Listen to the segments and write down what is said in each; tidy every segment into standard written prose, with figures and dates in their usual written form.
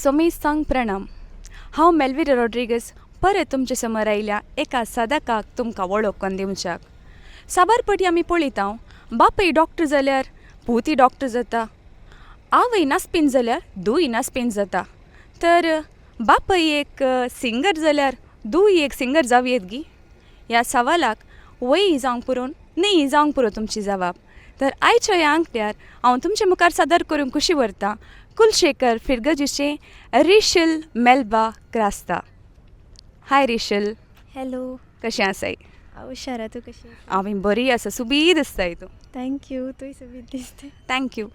सोमेस्तांक प्रणाम. हांव मेलविरा रॉड्रिगस परत तुमचे समोर आयल्या एका साधकाक तुमकां वळखून दिवच्याक. साबार पटी आमी पळयता, बापूय डॉक्टर जाल्यार पूतय डॉक्टर जाता, आवय नाचपीन जाल्यार धूय नाचपीन जाता, तर बापूय एक सिंगर जाल्यार धूय एक सिंगर जावं येत गी? ह्या सवालाक वय जावंक पुरो, न्ही जावंक पुरो तुमची जवाब. तर आयच्या ह्या आंकड्यार हांव तुमचे मुखार सादर करूंक खुशी व्हरता कुलशेखर फिरगजीचे रिशील मेल्बा क्रास्ता. हाय रिशील. हॅलो. कशें आसाय? हांव हुशार, तूं कशी? हांव बरी आसा. सुबीर दिसताय तूं. Thank you, तूंय सोबीत दिसता. Thank you.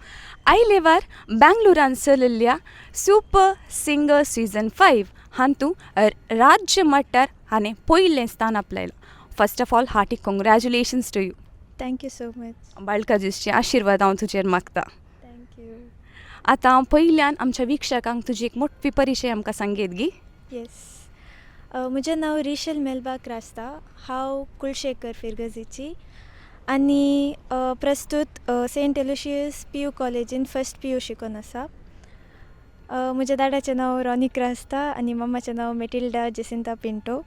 आयलेवार बँगलोरान चलिल्ल्या सुपर सिंगर सिजन 5 हातूंत राज्य मट्टार हाणें पयलें स्थान आपणायलां. First of all, hearty congratulations to you. Thank you so much. बाळकाजीचे आशिर्वाद हांव तुजेर मागता. Thank you. आतां पयल्यान आमच्या वीक्षकांक तुजी एक मोठी परिचय आमकां सांगयत गी? येस, म्हजें नांव रिशल मेल्बा क्रास्ता. हांव कुलशेखर फिरगजीची आनी प्रस्तूत सेंट एलुशियस पी यू कॉलेजीन फर्स्ट पी यू शिकोन आसा. म्हज्या दादाचें नांव रॉनी क्रास्ता आनी मम्माचें नांव मेटिल्डा जेसिंता पिंटो.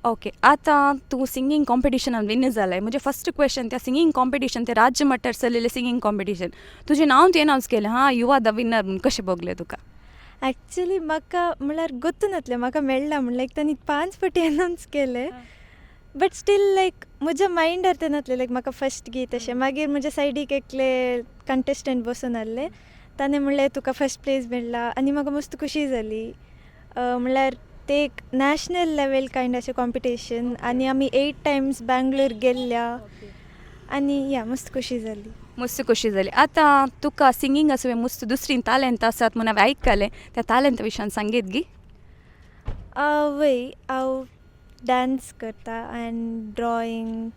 ओके, आतां तूं सिंगींग कॉम्पिटिशनान विन जालाय. म्हजें फर्स्ट क्वेश्चन, त्या सिंगींग कॉम्पिटिशन, ते राज्य मट्टार चलिल्लें सिंगींग कॉम्पिटिशन, तुजें नांव ते अनावन्स केलें हां, you are the winner म्हूण, कशें भोगलें तुका? एक्चुली म्हाका म्हणल्यार गोत्तू नासलें म्हाका मेळ्ळां म्हूण. लायक तांणी 5 फावटी अनावन्स केलें, बट स्टील लायक म्हज्या मायंडार तें नासलें, लायक म्हाका फर्स्ट गी तशें. मागीर म्हज्या सायडीक एकले कंटेस्टंट बसून आहले, ताणें म्हणलें तुका फर्स्ट प्लेस मेळ्ळा आनी म्हाका मस्त खुशी जाली. म्हणल्यार ते एक नॅशनल लेवल कायंड अशें कॉम्पिटिशन आनी आमी 8 टायम्स बँगलोर गेल्ल्या आनी या मस्त खुशी जाली. मस्त खुशी जाली. आतां तुका सिंगींग आसूं मस्त दुसरी तालेंत आसात म्हूण हांवें आयकलें, त्या तालेंता विशयान सांगीत गी? वय, हांव डांस करता अँड ड्रॉइंग,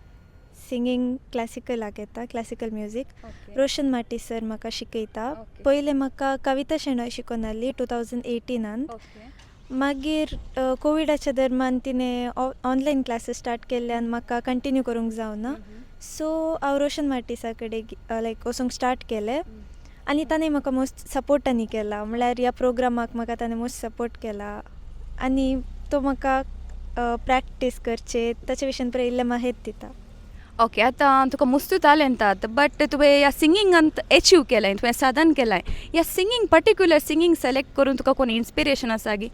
सिंगींग क्लासिकलाक येता, क्लासिकल म्युजीक. रोशन माटी सर म्हाका शिकयता. पयलें म्हाका कविता शेणॉय शिकोवन आहली 2018. मागीर कोविडाच्या दरम्यान तिणें ऑनलायन क्लासीस स्टार्ट केल्ले आनी म्हाका कंटिन्यू करूंक जावना, सो हांव रोशन मार्टिसा कडेन लायक वचूंक स्टार्ट केलें आनी ताणें म्हाका मोस्ट सपोर्ट आनी केला. म्हणल्यार ह्या प्रोग्रामाक म्हाका ताणें मोस्ट सपोर्ट केला आनी तो म्हाका प्रॅक्टीस करचे ताचे विशीं पुराय इल्लें माहेत दिता. ओके, आतां तुका मस्तू तालेंत आहा, बट तुवें ह्या सिंगिंगांत एचीव केलें, तुवें साधन केलां. ह्या सिंगींग, पर्टिक्युलर सिंगींग सिलेक्ट करून तुका कोण इन्स्पिरेशन आसा गी?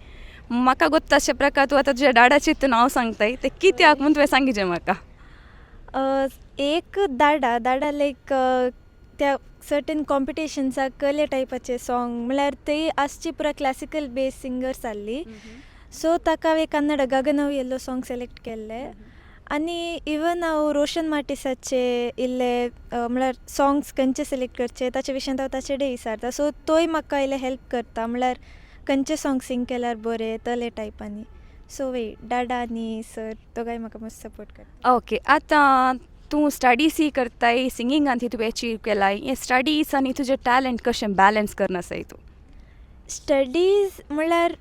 म्हाका गोत्ता अशें प्रकार तूं आतां तुज्या डाडाचें तूं नांव सांगताय, तें कित्याक म्हूण तुवें सांगिचें म्हाका? एक दाडा दाडा लायक त्या सर्टन कॉम्पिटिशन्साक कले टायपाचे सॉंग, म्हणल्यार ते आसची पुरा क्लासिकल बेस सिंगर्स आहली, सो ताका हांवें कन्नड गगनव येल्लो सॉंग सिलेक्ट केल्ले. आनी इवन हांव रोशन मार्टिसाचे इल्ले, म्हणल्यार सॉंग्स खंयचे सिलेक्ट करचे ताचे विशयांत हांव ताचे कडेन विचारता, सो तोय म्हाका इल्ले हेल्प करता, म्हणल्यार खंयचे सॉंग सिंग केल्यार बरें तले टायपांनी. सो वय, डाडा आनी सर दोगांय म्हाका मस्त सपोर्ट करता. ओके, आतां तूं स्टडीसूय करताय, सिंगिंगान तुवें एचीव केलाय, हे स्टडीज आनी तुजें टॅलंट कशें बॅलन्स करना आसाय तूं? स्टडीज म्हणल्यार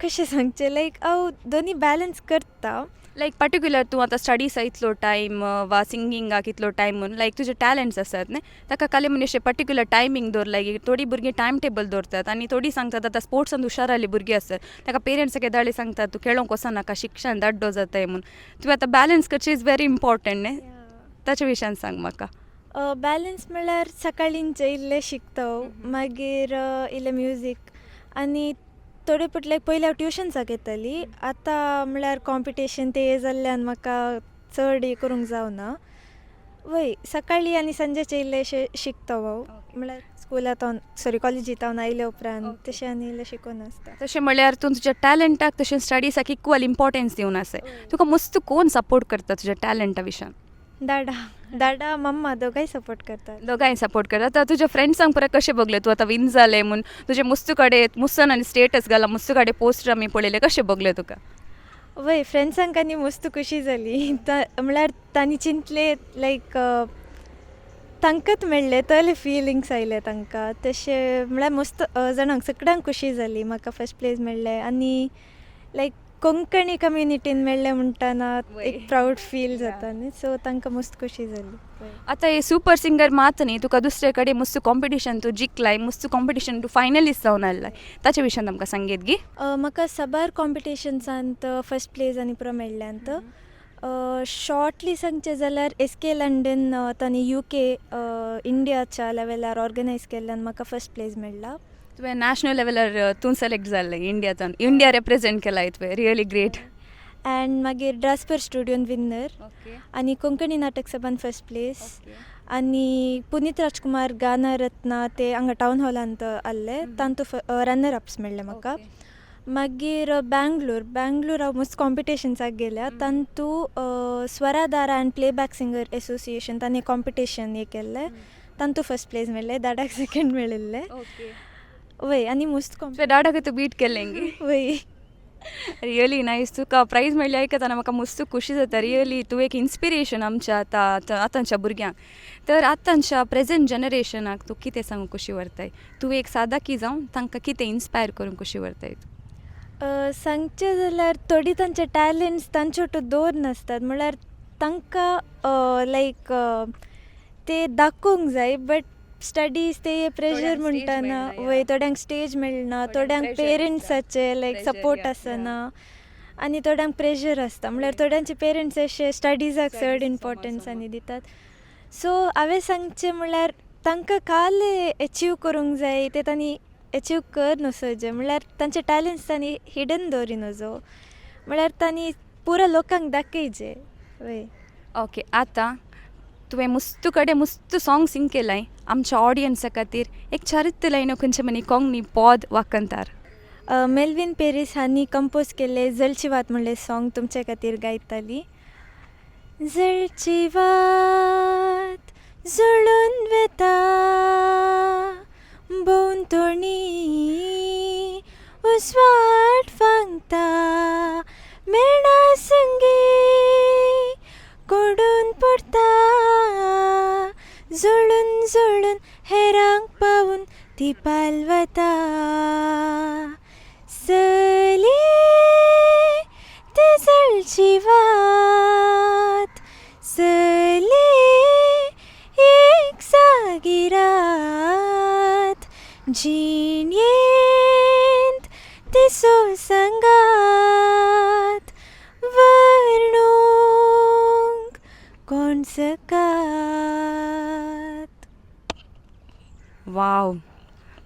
कशें सांगचें, लायक हांव दोनी बॅलन्स करता. लायक पर्टिक्युलर तूं आतां स्टडीसा इतलो टायम वा सिंगिंगाक इतलो टायम म्हूण, लायक तुजे टॅलंट्स आसात न्ही, ताका खाली म्हूण अशें पर्टिक्युलर टायमींग दवरलाय की? थोडीं भुरगीं टायम टेबल दवरतात आनी थोडीं सांगतात, आतां स्पोर्ट्सान हुशार आहली भुरगीं आसतात, ताका पेरंट्स केदाळी सांगतात तूं खेळोंक वचनाका, शिक्षण दाड्डो जाताय म्हूण. तुवें आतां बॅलन्स करचें is very important न्ही, ताच्या विशयान सांग म्हाका. बॅलन्स म्हणल्यार सकाळींचे इल्लें शिकता, मागीर इल्लें म्युजीक आनी थोडे पट लायक पयलीं हांव ट्युशन्साक येताली. आतां म्हणल्यार कॉम्पिटिशन ते जाल्ल्यान म्हाका चड हें करूंक जावना. वय, सकाळीं आनी सांजेचें इल्लें शिकता हांव, म्हणल्यार स्कुलांत, सॉरी, कॉलेजींत आयले उपरांत तशें आनी इल्लें शिकून आसता. तशें म्हणल्यार तूं तुज्या टॅलंटाक तशें स्टडीसाक इक्वल इम्पॉर्टन्स दिवन आसाय. तुका मस्त कोण सपोर्ट करता तुज्या टॅलंटा विशयान? दाडा, दाडा, मम्मा दोगांय सपोर्ट करतात. दोगांय सपोर्ट करतात. आतां तुज्या फ्रेंड्सांक पुरा कशें भोगलें तूं आतां विन जालें म्हूण? तुजें मुस्तू कडेन मुस्तान आनी स्टेटस घाला, मुस्तू कडेन पोस्टर आमी पळयलें, कशें भोगलें तुका? वय, फ्रेंड्सांक आनी मस्त खुशी जाली. म्हणल्यार तांणी चिंतलें लायक तांकांच मेळ्ळें तसले फिलिंग्स आयले तांकां. तशें म्हणल्यार मस्त जाणांक सगळ्यांक खुशी जाली म्हाका फर्स्ट प्लेस मेळ्ळें आनी लायक कोंकणी कम्युनिटीन मेळ्ळें म्हणटना वय. एक प्रावड फील जाता न्ही, सो तांकां मस्त खुशी जाली. आतां हे सुपर सिंगर मात न्ही, तुका दुसरे कडेन मस्त कॉम्पिटिशन तूं जिखलाय, मस्त कॉम्पिटिशन तूं फायनलिस्ट जावन आयलाय, ताचे विशयान आमकां सांगयत गी? म्हाका साबार कॉम्पिटिशन्सांत फर्स्ट प्लेस आनी पुरो मेळ्ळ्यांत. शॉर्टली सांगचें जाल्यार एस के लंडन तांणी यूके इंडियाच्या लेवलार ऑर्गनायज केल्ल्यान म्हाका फर्स्ट प्लेस मेळ्ळा. तुवें नॅशनल लेवलार तूं सिलेक्ट जाल्लें, इंडियाच्यान, इंडिया रिप्रेझेंट केलाय तुवें, रियली ग्रेट. अँड मागीर ड्रास्पर स्टुडियोन विन्नर आनी कोंकणी नाटक सभान फर्स्ट प्लेस आनी पुनीत राजकुमार गाना रत्ना ते हांगा टावन हॉलांत आहले तांतू रनर अप्स मेळ्ळे म्हाका. मागीर बँगलोर, बँगलोर हांव मस्त कॉम्पिटिशन्साक गेल्या, तांतू Swaradhara and playback singer association तांणी कॉम्पिटिशन हे केल्लें, तांतू फर्स्ट प्लेस मेळ्ळें, दाडाक सेकंड मेळिल्लें. वय, आनी मस्त तुवें डाडाक तूं बीट केलें गी? वय. Really nice. तुका प्रायज मेळ्ळें आयकतना म्हाका मस्त खुशी जाता. रियली तूं एक इन्स्पिरेशन आमच्या आतां आतांच्या भुरग्यांक. तर आतांच्या प्रेझेंट जनरेशनाक तूं कितें सांगूंक खुशी व्हरताय? तूं एक सादाकी जावन तांकां कितें इन्स्पायर करूंक खुशी व्हरताय तूं? सांगचें जाल्यार थोडीं तांचे टॅलंट्स तांचे वटून दवर नासतात, म्हळ्यार तांकां लायक ते दाखोवंक जाय, बट स्टडीज ते प्रेशर थोड्यांक स्टेज म्हणटना मेळना. वय, थोड्यांक स्टेज मेळना, थोड्यांक थोड्यांक प्रेशर आसता. पेरंट्साचे लायक प्रेशर सपोर्ट आसना आनी थोड्यांक प्रेशर आसता, म्हळ्यार थोड्यांचे पेरंट्स अशे स्टडीजाक चड स्टडीज इम्पोर्टन्स समज. आनी दितात. सो हांवें सांगचें म्हळ्यार तांकां काले एचीव करूंक जाय ते तांणी एचीव कर नसोजे, म्हळ्यार तांचे टॅलंट्स तांणी हिडन दवरी नजो, म्हळ्यार तांणी पुरा लोकांक दाखयचे. वय. ओके, आतां तुवें मुस्तू कडेन मुस्तू सॉंग सिंग केलाय, आमच्या ऑडियन्सा खातीर एक चारित्त लायनो खंयचे मनी कोंकणी पद वाकंतार. मेल्विन पेरीस हांणी कंपोज केल्लें जळची वात म्हणलें सॉंग तुमचे खातीर गायताली. जळची वात जळून वेता भोंवतणी उस्वाट फांगता मेणा संगी कोडून पडटा जळून जळून हेरांक पावून ती पालवता. सली ती जळची वात सली एक सागिरात जिणेंत ती सांगात वर्णूंक कोण सकात. वाव,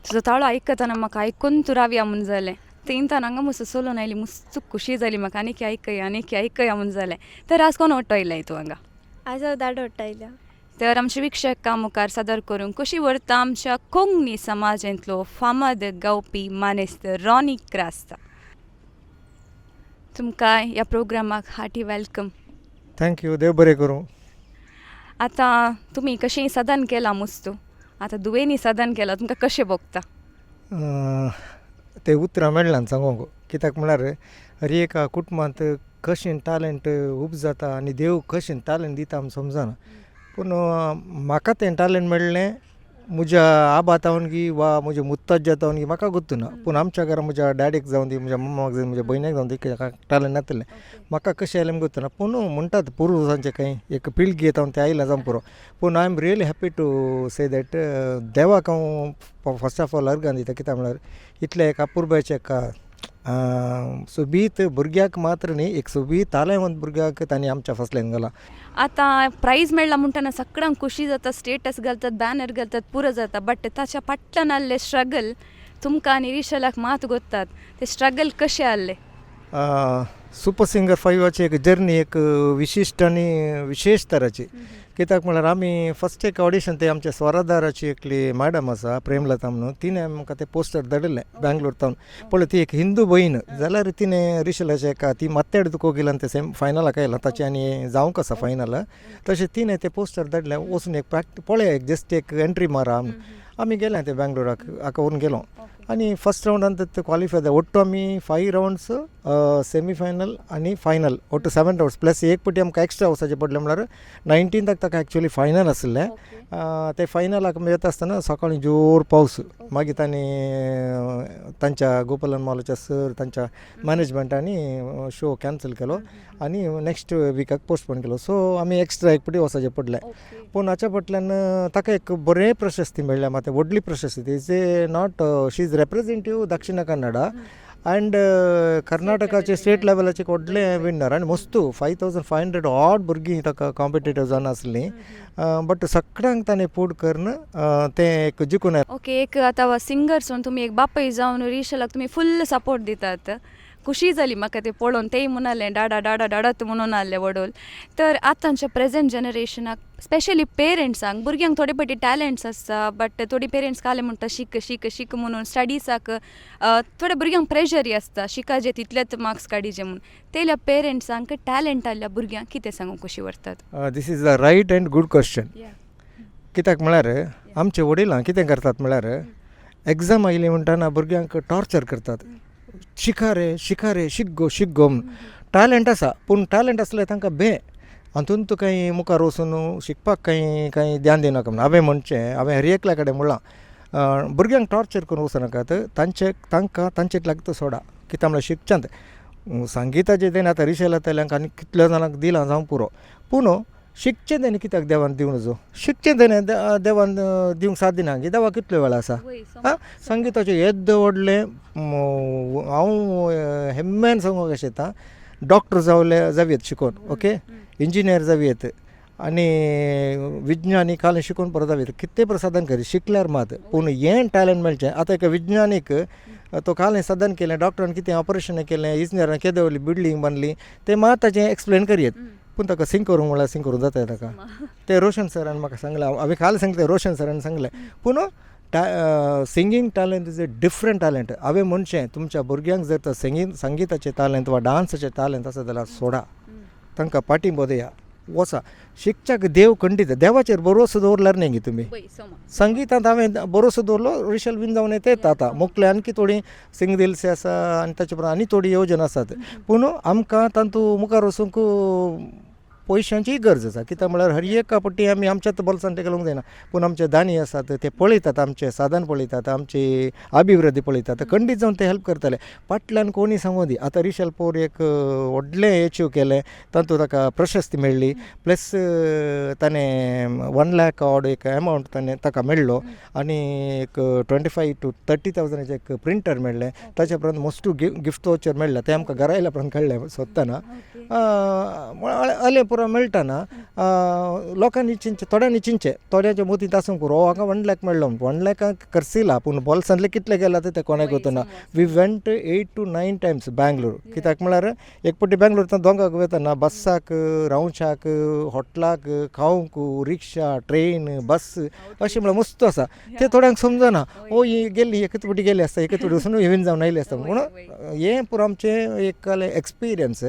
तुजो ताळो आयकतना म्हाका आयकून तूं रावया म्हूण जालें. तेंतान हांगा मस्त चलून आयली, मस्त खुशी जाली म्हाका, आनीक आयकया आनीक आयकया म्हूण जालें. तर आज कोण ओटयलाय तूं हांगा? आज हांव दाडो ओट्टायल्या. तर आमच्या वीक्षकां मुखार सादर करूंक खुशी व्हरता आमच्या कोंकणी समाजांतलो फामाद गावपी मानेस्त रॉनी क्रास्ता. तुमकां ह्या प्रोग्रामाक हार्टी welcome. Thank you, देव बरें करूं. आतां तुमी कशें साधन केलां मुस्तू, आतां दुवेंनी साधन केलां, तुमकां कशें भोगता? ते उतरां मेळना सांगूंक, कित्याक म्हळ्यार हर एका कुटुंबांत कशें टॅलंट उपजाता आनी देव कशें टॅलंट दिता आमी समजना. पूण म्हाका तें टॅलंट मेळ्ळें म्हज्या आबा तावन गी वा म्हज्या मुत्ताज्या तावन गी म्हाका गोत्तू ना, पूण आमच्या घरा म्हज्या डॅडीक जावन दी, म्हज्या मम्माक जावन, म्हज्या भयणीक जावन दी टॅलंट नातलें. म्हाका कशें आयलें गोत्तू ना, पूण म्हणटात पुर्वजांचें खंय एक पिळगी येता तें आयलां जावं पुरो. पूण I am really happy to say that देवाक हांव फर्स्ट ऑफ ऑल अर्गां दिता, कित्याक म्हळ्यार इतलें एक अपुरबायचें एका सोबीत भुरग्याक मात्र न्ही, एक सोबीत तालेवंत भुरग्याक तांणी आमच्या फासल्यान घाला. आतां प्रायज मेळ्ळा म्हणटना सगळ्यांक खुशी जाता, स्टेटस घालतात, बॅनर घालतात, पुरो जाता, बट ताच्या फाटल्यान आहले स्ट्रगल तुमकां आनी रिशलाक मात गोत्तात, ते स्ट्रगल कशें आहले? सुपर सिंगर फायवाची एक जर्नी एक विशिश्ट आनी विशेश तराची, कित्याक म्हळ्यार आमी फर्स्ट एक ऑडिशन ते आमच्या स्वरादाराची एकली मॅडम आसा प्रेमलता म्हणून, तिणें आमकां तें पोस्टर धाडिल्लें बँगलोर तावन. पळय ती एक हिंदू भयण जाल्यार तिणें रिशलाचें एका ती मात्तेड कोगिलान तें सेम फायनलाक आयलां ताचें आनी जावंक आसा फायनल, तशें तिणें तें पोस्टर धाडलें वचून एक प्रॅक्ट पळय एक जस्ट एक एंट्री मारा. आमी गेले ते बँगलोराक हाका व्हरून गेलो आनी फर्स्ट रावंडान ते क्वॉलिफाय जाले. ಒಟ್ಟು आमी 5 रावंड्स सेमी फायनल आनी फायनल ಒಟ್ಟು 7 रावंड्स प्लस एक पटी आमकां एक्स्ट्रा वचपाचें पडलें, म्हळ्यार 19थाक ताका एक्चुअली फायनल आसलें. ते फायनलाक आमी येता आसतना सकाळीं जोर पावस, मागीर तांणी तांच्या गोपालन मॉलाच्या सर तांच्या मॅनेजमेंटांनी शो कॅन्सल केलो आनी नेक्स्ट विकाक पोस्टपोन केलो. सो आमी एक्स्ट्रा एक फावटी वचचें पडलें. पूण हाच्या फाटल्यान ताका एक बरें प्रशस्ती मेळ्ळ्या, मात व्हडली प्रशस्ती. Is a not she is representative Dakshina Kannada and कर्नाटकाचे स्टेट लेवलाचे एक व्हडलें विनर आनी मस्तू 5500 ऑड भुरगीं ताका कॉम्पिटेटीव जावन आसलीं, बट सगळ्यांक ताणें फुड करून तें एक जिखून आयलें. ओके, एक आतां सिंगर सोन तुमी एक बापूय जावन रिशलाक तुमी फुल सपोर्ट दितात. खुशी जाली म्हाका तें पळोवन. तेय म्हणालें डाडा डाडा डाडात म्हणून आहलें वडोल. तर आतांच्या प्रेजेंट जनरेशनाक, स्पेशली पेरंट्सांक, भुरग्यांक थोडे पटी टॅलंट्स आसता, बट थोडी पेरंट्स काले म्हणटा शीक शीक शीक म्हणून स्टडीसाक थोड्या भुरग्यांक प्रेशरय आसता, शिकाजे तितलेच मार्क्स काडीजे म्हणून. तेल्या पेरंट्सांक टॅलंट आहल्या भुरग्यांक कितें सांगूंक खुशी व्हरतात? This is the right and good question. कित्याक म्हळ्यार आमचे वडिलां कितें करतात म्हळ्यार एग्जाम आयली म्हणटना भुरग्यांक टॉर्चर करतात, शिका रे, शिका रे, शिक गो, शिक गो म्हूण. टॅलंट आसा, पूण टॅलंट आसल्यार तांकां भंय, हातून तूं कांय मुखार वचून शिकपाक कांय कांय ध्यान दिनाका म्हूण. हांवें म्हणचें, हांवें हर एकल्या कडेन म्हणलां, भुरग्यांक टॉर्चर करून वचनाकात, तांचे तांकां तांचे लागता सोडा. कित्याक म्हळ्यार शिकच्यांत संगिताचें तेणें आतां रिशेल जातल्यांक आनी कितल्या जाणांक दिलां जावं पुरो, पूण शिकचें तेणें कित्याक देवान दिवं नजो? शिकचें तेणें देवान दिवंक साथ दिना गे. देवाक कितलो वेळ आसा? आं, संगिताचें येद्दें व्हडलें, हांव हेम्मेन सांगूंक शकता, डॉक्टर जावले जावयेत शिकोवन, ओके, इंजिनियर जावयेत आनी विज्ञानीक कालें शिकोवन परत जावयेत, कितें प्रसादन करी शिकल्यार मात. पूण हें टॅलंट मेळचें आतां एका विज्ञानीक तो कालें साधन केलें, डॉक्टरान कितें ऑपरेशन केलें, इंजिनियरान केदें व्हडली बिल्डींग बांदली, तें मात ताचें एक्सप्लेन करयेत, पूण ताका सिंग करूंक म्हळ्यार सिंग करूंक जाता ताका? तें रोशन सरान म्हाका सांगलें, हांवें काल सांगलें, रोशन सरान सांगलें. पूण singing talent is a different talent. हांवें म्हणचें, तुमच्या भुरग्यांक जर तर सिंगींग संगिताचें टॅलंट वा डांसाचें टॅलंट आसा जाल्यार सोडा तांकां, पाटी बदया वचा शिकच्याक. देव खंडीत, देवाचेर भरोसो दवरल्यार न्ही गे तुमी. संगितांत हांवें भरोसो दवरलो, रिशल बीन जावन येता. आतां मुखले आणकी थोडी सिंग दिलसे आसा आनी ताचे उपरांत आनी थोडी येवजण आसात, पूण आमकां तातूंत मुखार वचूंक पयशांचीय गरज आसा. कित्याक म्हळ्यार हर एक पट्टी आमी आमच्याच बोल्सान ते घालूंक जायना, पूण आमचे दानी आसात, ते पळयतात, आमचें साधन पळयतात, आमची अभिवृद्धी पळयतात, खंडीत जावन ते हेल्प करतले. फाटल्यान कोणी सांगू दी. आतां रिशल पोर एक व्हडलें एचीव केलें, तातूंत ताका प्रशस्ती मेळ्ळी, प्लस ताणें 1 लाख ऑड एक एमावंट ताणें ताका मेळ्ळो आनी एक 25 टू 30 थावजंडाचें एक प्रिंटर मेळ्ळें. ताच्या उपरांत मोस्ट गिफ्ट वॉचर मेळ्ळें. तें आमकां घरा आयल्या उपरांत कळ्ळें सोदतना. अलें पुरो मेळटना लोकांनी चिंतचें, थोड्यांनी चिंतचें, थोड्यांच्या मतींत आसूंक पुरो, हो हांगा 1 लॅक मेळ्ळो. 1 लॅकाक खर्चिला, पूण बोल्सांतले कितले गेला ते कोणाक वचना. We went 8 to 9 times Bangalore. कित्याक म्हळ्यार एक फावटी बेंगलोर दोंगाक वतना बस्साक रावच्याक, हॉटलाक, खावंक, रिक्षा, ट्रेन, बस अशें म्हळ्यार मस्त आसा. तें थोड्यांक समजना, ओ ही गेल्ली एकच फावटी गेली आसता, एकच फावटी वचून विन जावन आयली आसता म्हणून. हें पुरो आमचें एक एक्सपिरियन्स.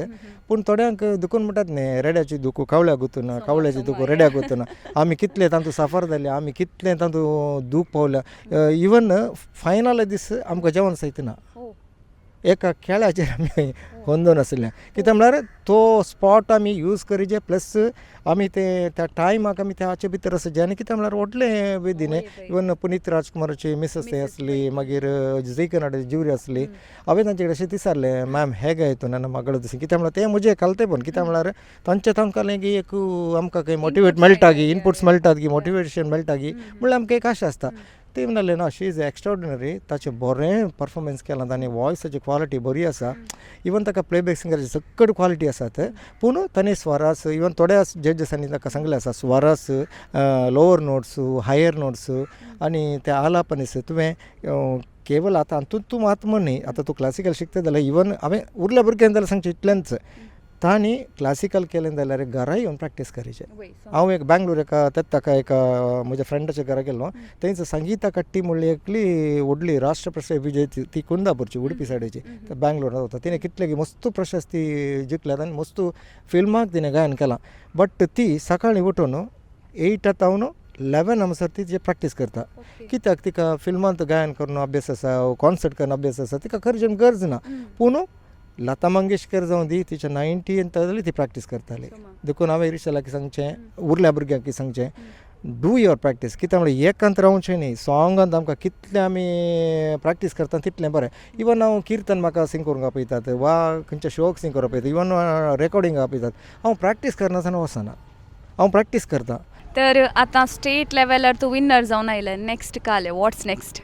पूण थोड्यांक दुखून म्हणटात न्ही, रेड्याची दुखू कावळ्याक गुतना, कावळ्याची दुखू रेड्याक गुतना. आमी कितले तातूंत साफर जाले, आमी कितले तातूंत दूख पावल्या. इवन फायनल दीस आमकां जेवण सयत ना, एका खेळाचेर आमी अंदून आसलें. कित्याक म्हळ्यार तो स्पॉट आमी यूज करीजे, प्लस आमी ते त्या टायमाक आमी त्याचे भितर आसचे. आनी कितें म्हळ्यार व्हडलें वेदी न्ही, इवन पुनीत राजकुमाराची मिसेस थंय आसली, मागीर झी कन्नडाची ज्युरी आसली. हांवें तांचे कडेन अशें विचारलें, मॅम ಹೇಗಾಯಿತು ನನ್ನ ಮಗಳದ್ದು? कित्याक म्हळ्यार तें म्हजें कळतें. कित्याक म्हळ्यार तांचे तांकां की एक आमकां खंय मोटिवेट मेळटा गी, इनपुट्स मेळटात गी, मोटिवेशन मेळटा गी म्हणल्यार आमकां एक आशा आसता. ती म्हणलें, ना, शी is extraordinary. ताचें बरें परफॉर्मन्स केलां ताणें, वॉयसाची क्वॉलिटी बरी आसा, इवन ताका प्लेबॅक सिंगराची सक्कड क्वॉलिटी आसात, पूण ताणें स्वरास, इवन थोड्या जजसांनी ताका सांगलें आसा, स्वरास, लोवर नोट्स, हायर नोट्स आनी ते आलापनीस तुवें केवल आतां हातूंत तूं मात म्हण न्ही. आतां तूं क्लासिकल शिकता जाल्यार, इवन हांवें उरल्या भुरग्यांक जाल्यार सांगचें इतलेंच, तांणी क्लासिकल केलें जाल्यार घरा येवन प्रॅक्टीस करचें. हांव एक बेंगलोर एका ताका एका म्हज्या फ्रेंडाच्या घरा गेल्लो. थंयच संगीता कट्टी म्हणली एकली व्हडली राष्ट्र प्रशस्ती विजेती, ती कुंदापूरची, उडपी सायडीची, बेंगलोरांत वता. तिणें कितले मस्त प्रशस्ती जिखल्यात आनी मस्त फिल्माक तिणें गायन केलां. बट ती सकाळीं उठून 8 तावन 11 म्हणसर ती जे प्रॅक्टीस करता. कित्याक तिका फिल्मांत गायन करून अभ्यास आसा, कॉन्सर्ट करून अभ्यास आसा, तिका खंयच्यान गरज ना. पूण लता मंगेशकर जावं दी, तिच्या 90 जाली ती प्रॅक्टीस करताली. देखून हांवें रिशलाक सांगचें, उरल्या भुरग्यांक सांगचें, Do your practice. कित्याक म्हणल्यार एकांत रावचें न्ही. सोंगांत आमकां कितलें आमी प्रॅक्टीस करता तितलें बरें. इवन हांव किर्तन म्हाका सिंग करूंक आपयतात वा खंयच्या शोक सिंग करूंक आपयतात, इवन रेकॉर्डिंगाक आपयतात, हांव प्रॅक्टीस करनासतना वचना, हांव प्रॅक्टीस करता. तर आतां स्टेट लेवलार तूं विनर जावन आयलें, नेक्स्ट कालें, वॉट्स नेक्स्ट?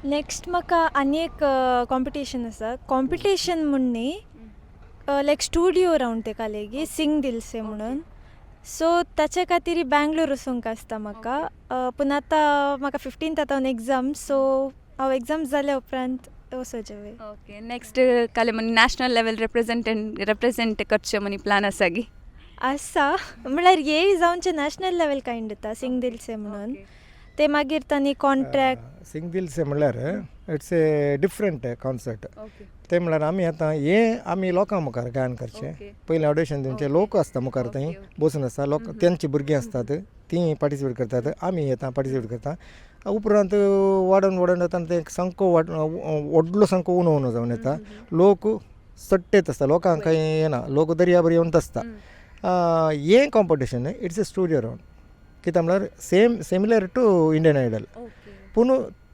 नेक्स्ट म्हाका आनी एक कॉम्पिटिशन आसा. कॉम्पिटिशन म्हूण न्ही, लायक स्टुडियो रावंड तेका लेगी सिंग दिलसे म्हणून. सो ताचे खातीर बँगलोर वचूंक आसता म्हाका. पूण आतां म्हाका 15th आतां एग्जाम, सो हांव एग्जाम जाल्या उपरांत वचोचें. ओके, नेक्स्ट कालें म्हण नॅशनल लेवल रिप्रेजेंट करचें म्हणी प्लान आसा गी? आसा, म्हळ्यार हेय जावचें नॅशनल लेवल कायंड येता सिंग दिलसे म्हणून, ते मागीर तांणी कॉन्ट्रॅक्ट. सिंग दिलसे म्हणल्यार it's a different concert. ते म्हणल्यार आमी आतां हें आमी लोकां मुखार गायन करचें, पयलीं ऑडिशन दिवचें, लोक आसता मुखार, थंय बसून आसता लोक, तेंची भुरगीं आसतात, तीं पार्टिसिपेट करतात, आमी येता पार्टिसिपेट करता. उपरांत वाडोवन वाडोवन येता तें सामको व्हडलो सामको उणो उणो जावन येता, लोक सट्टेत आसता, लोकांक कांय येना, लोक दर्या बरी येवन आसता. हें competition it's a studio round. कित्याक म्हळ्यार same similar to Indian Idol, पूण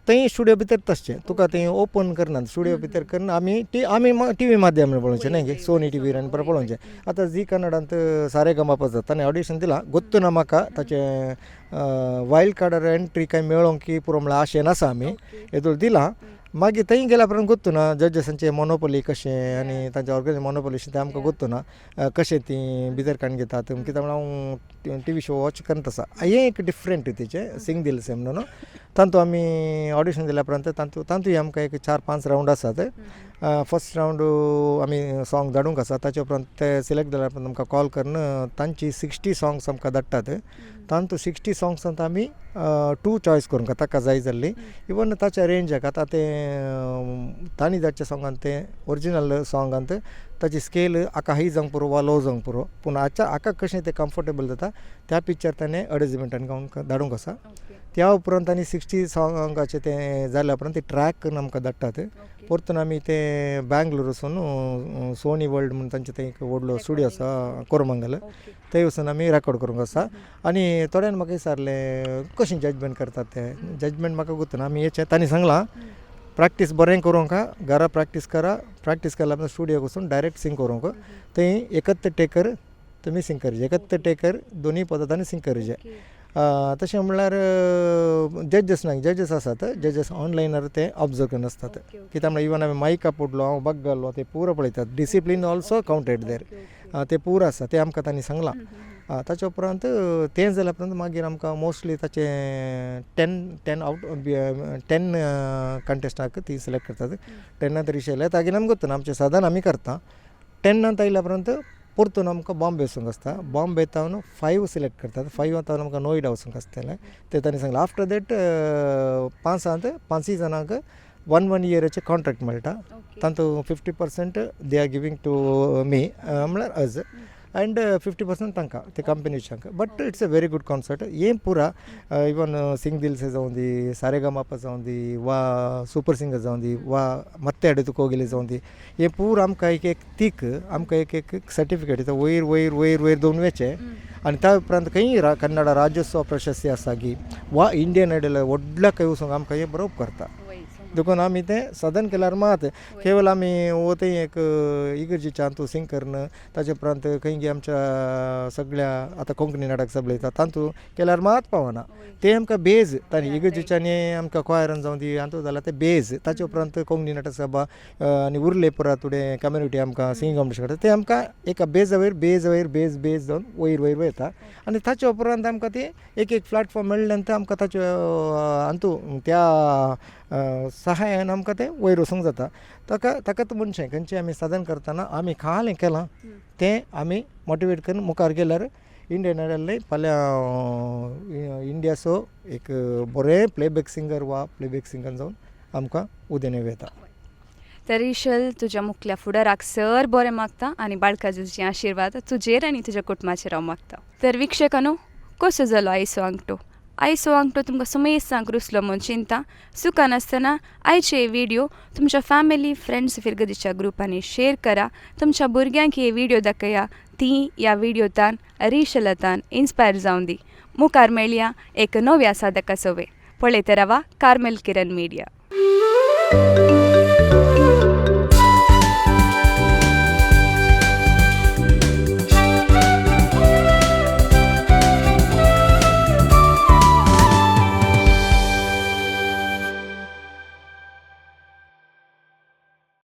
थंय स्टुडियो भितर तशें तुका थंय ओपन करना, स्टुडियो भितर करना. आमी टी आमी टी व्ही माध्यमान पळोवचें न्ही गे, सोनी टी व्हीर आनी परत पळोवचें. आतां झी कन्नडांत सारेगमप आसा, ताणें ऑडिशन दिलां, गोत्तू ना म्हाका ताचें वायल्ड कार्डार एंट्री कांय मेळोंक की पुरो म्हळ्यार आशेन आसा आमी येदोळ दिलां. मागीर थंय गेल्या उपरांत गोत्तू ना जजसांचें मोनोपोली कशें आनी तांचे ऑर्गनायज मोनोपोली तें आमकां गोत्तू ना कशें तीं भितर काडून घेतात. कित्याक म्हळ्यार हांव टी व्ही शो वॉच करत आसा. हें एक डिफरंट तेचें सिंग दिलसे म्हणून, तातूंत आमी ऑडिशन दिल्या उपरांत तातूंत आमकां एक 4-5 रावंड आसात. फर्स्ट रावंड आमी सोंग धाडूंक आसा, ताचे उपरांत ते सिलेक्ट जाल्या उपरांत आमकां कॉल करून तांची 60 सोंग्स आमकां धाडटात. तातूंत 60 सोंग्सांत आमी 2 चॉयस करूंक ताका जाय जाल्ली, इवन ताच्या रेंजाक. आतां तें तांणी धाडच्या सोंगांत तें ओरिजिनल सोंगांत ताची स्केल हाका हाय जावंक पुरो वा लो जावंक पुरो, पूण हाका कशें तें कम्फर्टेबल जाता त्या पिक्चर ताणें एडवर्टायजमेंटान गावंक धाडूंक आसा. त्या उपरांत आनी 60 सोंगाचें तें जाल्या उपरांत ते ट्रॅक करून आमकां धाडटात. परतून आमी तें बँगलोर वचून सोनी वर्ल्ड म्हूण तांचें थंय एक व्हडलो स्टुडियो आसा कोरमंगल, थंय वचून आमी रेकॉर्ड करूंक आसा. आनी थोड्यांनी म्हाका विचारलें कशें जजमेंट करतात तें, जजमेंट म्हाका गोत्तना आमी हेचें तांणी सांगलां प्रॅक्टीस बरें करूंक, घरा प्रॅक्टीस करा, प्रॅक्टीस केल्या उपरांत स्टुडियोक वचून डायरेक्ट सिंग करूंक, थंय एकत्र टेकर तुमी सिंग करचें, एकत्र टेकर दोनूय पद्दतांनी सिंग करचें. तशें म्हणल्यार जजस ना, जजस आसात, जजस ऑनलायनार ते ऑब्जर्व करून आसतात. कित्याक म्हळ्यार इवन आमी मायका पडलो, हांव बग घालो, ते पुरो पळयतात, डिसिप्लीन ऑल्सो कावंटेड देर, ते पुरो आसा, ते आमकां तांणी सांगलां. ताच्या उपरांत तें जाल्या उपरांत मागीर आमकां मोस्टली ताचें 10 आवट 10 कंटेस्टाक ती सिलेक्ट करतात. 10 तरी येयल्यार तागेर आमकां गोत्तना आमचें सादारण आमी करता. 10 आयल्या उपरांत परतून आमकां बॉम्बे वचूंक आसता, बॉम्बे तावन 5 सिलेक्ट करतात, 5 तावन आमकां नोयडा वचूंक आसतलें तें तांणी सांगलें. आफ्टर that 5 5 जाणांक 1 इयराचें कॉन्ट्रॅक्ट मेळटा, तातूंत 50% they are giving to me म्हळ्यार अज अँड 50% तांकां ते कंपनीच्यांक. But it's a very good concert. हें पुरा इवन सिंग दिलसे जावं दी, सारेगमप जावं दी वा सुपर सिंगर जावं दी वा मत्ते अडत कोगिले जावं दी, हें पुरा आमकां एक एक तीक आमकां एक एक सर्टिफिकेट दिता, वयर वयर वयर वयर दवरून वचें. आनी त्या उपरांत खंय कन्नड राज्योत्सव प्रशस्ती आसा गी वा इंडियन आयडल व्हडल्या खंय वचूंक आमकां हें बरो उपकारता. देखून आमी तें सदन केल्यार मात केवल आमी वतय एक इगर्जेच्या हातूंत सिंग करून ताचे उपरांत खंय गी आमच्या सगळ्या आतां कोंकणी नाटक सगळें येता तातूंत केल्यार मात पावना, तें आमकां बेज तांणी इगर्जेच्यांनी आमकां क्वायरान जावं दी हातूंत जाल्यार तें बेज. ताचे उपरांत कोंकणी नाटक सभा आनी उरले पुरा थोडे कम्युनिटी आमकां सिंगींग कॉम्पिटिशन करता, तें आमकां एका बेजा वयर बेज वयर बेज बेज जावन वयर वयर वयता. आनी ताचे उपरांत आमकां तें एक एक प्लॅटफॉर्म मेळ्ळें नंतर आमकां ताचे हातूंत त्या सहायान आमकां तें वयर वचूंक जाता. ताका मनशें खंयचें आमी साधन करतना आमी खालें केलां तें आमी मोटिवेट करून मुखार गेल्यार इंडियन आयडल फाल्यां इंडियाचो एक बरें प्लेबॅक सिंगर वा प्लेबॅक सिंगर जावन आमकां उदेन येता. तर इशल तुज्या मुखल्या फुडाराक सर बरें मागता आनी बाळकाजूचे आशिर्वाद तुजेर आनी तुज्या कुटुंबाचेर हांव मागता. तर वीक्षकांनो, कसो जालो आयचो आंगठो? आयचो आंगठो तुमकां सुमेसांक रुचलो म्हूण चिंता सुखान आसतना आयचे व्हिडियो तुमच्या फॅमिली फ्रेंड्स फिरगदीच्या ग्रुपांनी शेअर करा. तुमच्या भुरग्यांक हे व्हिडियो दाखया, ती ह्या व्हिडियोतान रिशलतान इन्स्पायर जावन दी. मुखार मेळया एक नव्या साधका सोवे. पळयत रावा कार्मेल किरण मिडिया.